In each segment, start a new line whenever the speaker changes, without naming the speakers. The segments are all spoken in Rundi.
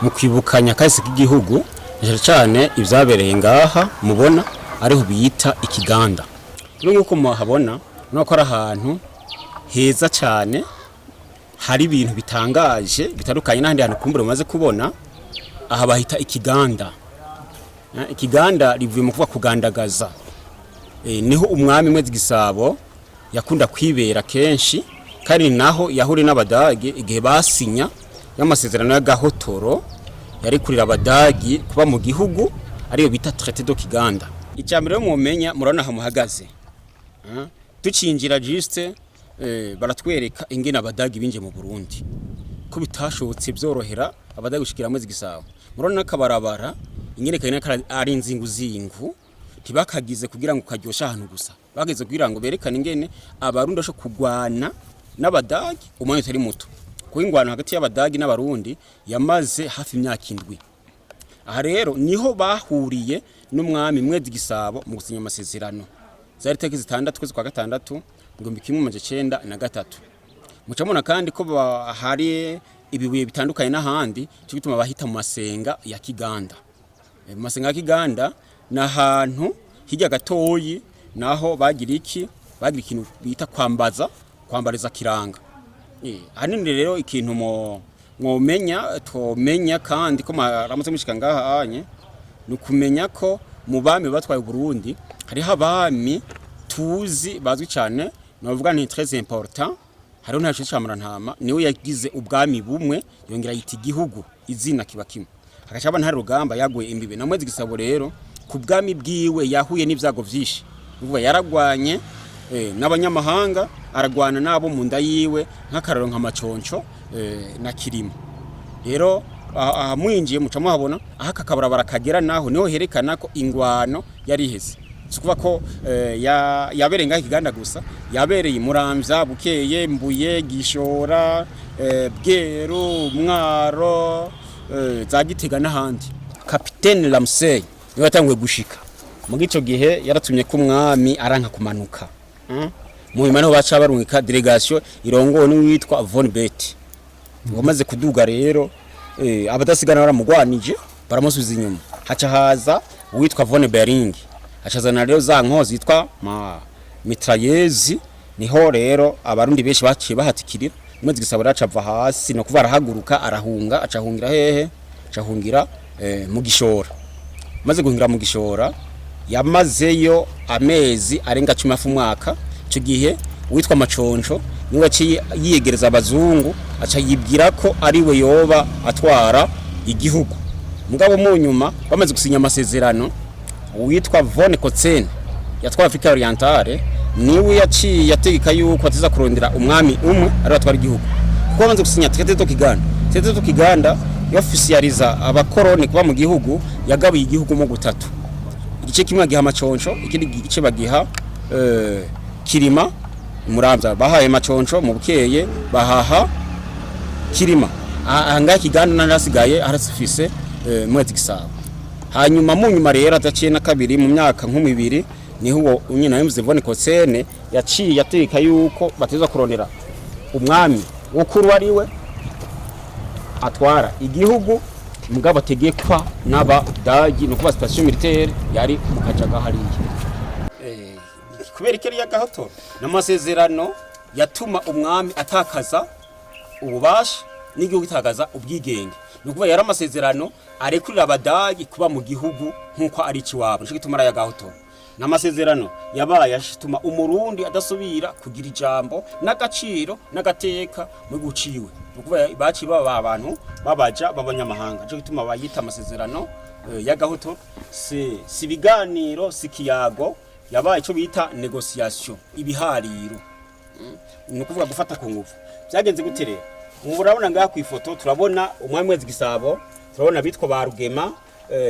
Mu kwibukanya kahise k'igihugu, cyane cyane ibyabereye ngaha mubona ariho bita Ikiganda. Rero nk'uko muhabona, nuko ari ahantu heza cyane, hari ibintu bitangaje bitandukanye n'ahandi hantu kumbure mumaze kubona. Aha bahita Ikiganda. Ikiganda rivuye mu kuvuga kugandagaza. Niho umwami Mwezi Gisabo yakunda kwibera kenshi, kandi naho yahuriye n'Abadagi igihe basinya y'amasezerano y'agahotoro yari kurira Abadagi kuba mu gihugu, ariyo bita Traité de Kiganda. Icya mbere mumenya, murabona aho muhagaze. Tucinjira juste, baratwereka ingene Abadagi binjiye mu Burundi, ko bitashobotse byorohera Abadagi gushikira Mwezi Gisabo. Murabona n'akabarabara ingene kagenda ari inzinguzingu. Ntibakagize kugira ngo karyoshe ahantu gusa, bagize kugira ngo berekane ingene Abarundi bashobora kugwana n'Abadagi umwanya utari muto, kuko ingwano hagati y'Abadagi n'Abarundi yamaze hafi imyaka 7. Aha rero niho bahuriye n'umwami Mwezi Gisabo mu gusinya amasezerano. Zari tariki 6 kwezi kwa gatandatu 1903. Mucamona kandi ko hari ibibuye bitandukanye n'ahandi, cyo gituma bahita mu masenga ya Kiganda. Mu masenga ya Kiganda ni ahantu hirya gatoyi, naho bagira iki? Bagira ikintu bita kwambaza, kwambariza kiranga. Ahanini rero ikintu mwomenya, twomenya kandi ko maramutse mushika ngaha anye, ni ukumenya ko mu bami batwaye Burundi hariho abami tuzi bazwi cyane, novuga ni très important. Hariho Ntaco Camurantama, niwe yagize ubwami bumwe, yongera yita igihugu izina kiba kimwe. Hagaca haba Ntare Rugamba yaguye imbibe na Mwezi Gisabo. Rero ku bwami bwiwe yahuye n'ivyago vyinshi. Uvuga yaragwanye n'abanyamahanga, aragwana n'abo mu nda yiwe, nk'akararo nka Maconco na Kirima. Rero aha mwinjiye muca muhabona aho aka kabarabara kagera, naho niho herekana ko ingwano yari iheze. Si ukuvuga ko yabereye ngaho Ikiganda gusa, yabereye Muramvya, Bukeye, Mbuye, Gishora, Bweru, Mwaro, za Gitega n'ahandi. Kapitene Ramsey niwe yatanguye gushika. Muri ico gihe yaratumye ko umwami aranka kumanuka. Mu nyuma niho baca barungika délégation irongowe n'uwitwa Von Betty. Wamaze kuduga rero, abadasigana baramugwanije, baramusubiza inyuma. Haca haza uwitwa Von Bering, acazana rero za nkozi zitwa ma mitrailleuses. Niho rero Abarundi benshi baciye bahatikirira. Mwezi Gisabo aca ava hasi, no kuva arahaguruka, arahunga. Aca ahungira hehe? Aca ahungira mu Gishora. Maze guhungira mu Gishora, yamazeyo amezi arenga 10, hafi umwaka. Ico gihe uwitwa Maconco niwe yaciye yiyegereza abazungu, aca yibwira ko ariwe yoba atwara igihugu. Mugabo mu nyuma bamaze gusinya amasezerano, uwitwa Von Kotzen yatwara Afrika Orientale niwe yaciye yategeka yuko atiza kurondera umwami umwe ari atwara igihugu, kuko bamaze gusinya Traité de Kiganda. Traité de Kiganda yofficializa abakoroni kuba mu gihugu. Yagabuye igihugu mu gutatu: igice kimwe bagiha Maconco, ikindi gice bagiha Kirima. Muramvya bahaye Maconco, mu Bukeye bahaha Kirima. Aha ngaha Kiganda narasigaye harasifise Mwezi Gisabo. Hanyuma mu nyuma rero, adaciye na kabiri, mu myaka nk'umibiri, niho uwo nyina yamuze Von Kotsene yaciye yategeka yuko bateza kurondera umwami wukuru ari we atwara igihugu, mugabo ategekwa n'Abadagi, no kuba station militaire yari mu Kajaga hariya. Kubera ikeri y'agahotora n'amasezerano yatuma umwami atakaza ububasha n'igihugu gitakaza ubwigenge. Ni ukuvuga yari amasezerano arekurira Abadagi kuba mu gihugu nk'uko ari ikiwabo. Nico gituma ari ay'agahotora. Ni amasezerano yabaye ashituma Umurundi adasubira kugira ijambo n'agaciro n'agateka mu gihugu ciwe. Ni ukuvuga baciye baba abantu babaja b'abanyamahanga. Nico gituma bayita amasezerano y'agahotora. Si ibiganiro, si kiyago, yabaye ico bita négociation, ibihariro, ni ukuvuga gufata ku ngufu. Byagenze gute rero? Ubu urabona ngaha ku ifoto, turabona umwami Mwezi Gisabo, turabona abitwa ba Rugema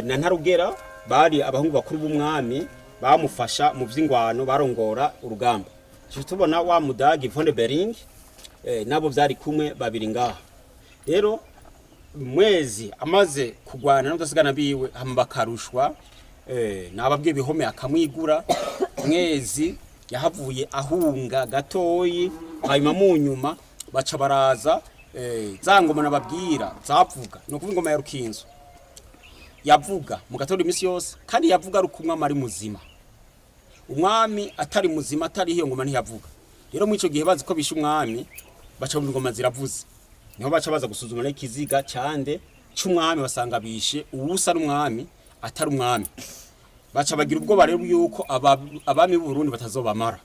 na Ntarugera, bari abahungu bakuru b'umwami, bamufasha mu vy'ingwano, barongora urugamba. Tuca tubona wa Mudagi Von Bering, nabo vyari kumwe babiri ngaha. Rero Mwezi amaze kugwana n'udasigana biwe, hama bakarushwa, nababwiye bihome akamwigura. Mwezi yahavuye ahunga gatoyi, hanyuma mu nyuma baca baraza. Za ngoma nababwira zavuga, ni ukuvuga ingoma ya Rukinzo yavuga mu gatondo iminsi yose, kandi yavuga ari uko umwami ari muzima. Umwami atari muzima, atari iyo ngoma ntiyavuga. Rero muri ico gihe bazi ko bishe umwami, baca bumva ingoma ziravuze, niho baca baza gusuzuma n'ikiziga cande c'umwami, basanga bishe uwusa n'umwami atari umwami. Baca bagira ubwoba rero yuko abami b'u Burundi batazobamara.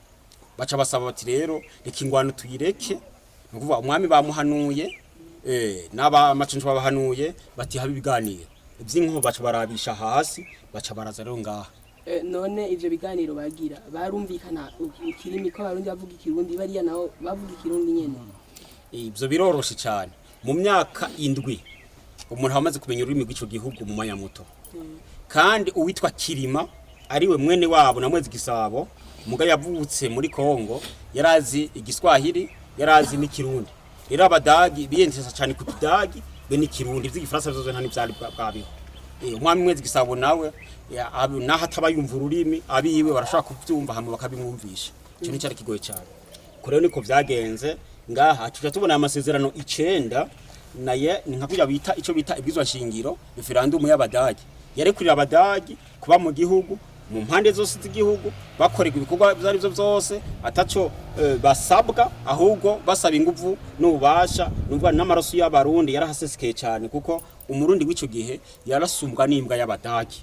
Baca basaba bati: "Rero reka ingwano tuyireke." Ni ukuvuga umwami bamuhanuye, n'abamacenco babahanuye bati: "Habe ibiganiro ivy'inkoho." Baca barabisha hasi, baca baraza rero ngaha.
None ivyo biganiro bagira barumvikana ikirimi, ko Abarundi bavuga Ikirundi, bariya nabo bavuga Ikirundi nyene?
Ibyo biroroshe cyane. Mu myaka 7 umuntu aba amaze kumenya ururimi rw'ico gihugu mu mwanya muto. Kandi uwitwa Kirima, ariwe mwene wabo na Mwezi Gisabo, muga yavutse muri Kongo, yarazi Igiswahili, yarazi n'Ikirundi. Rero Abadagi biyentesa cyane ku Kidagi be n'Ikirundi, ivy'igifaransa vyose nta n'ivyari bwabiho. Umwami Mwezi Gisabo nawe naho ataba yumva ururimi, abiwe barashobora kuvyumva hama bakabimwumvisha. Ico nicari kigoye cyane. Ko rero niko vyagenze ngaha, tuca tubona amasezerano 9 naye ni nka kurya bita ico bita ibwizwa shingiro, referendum y'Abadagi yarekurira Abadagi kuba mu gihugu, mu mpande zose z'igihugu, bakorerwa ibikorwa ivyo ari vyo vyose ataco basabwa, ahubwo basaba inguvu n'ububasha. Nuvuga n'amaraso y'Abarundi yarahasesekaye cyane, kuko Umurundi w'ico gihe yarasumbwa n'imbwa y'Abadagi.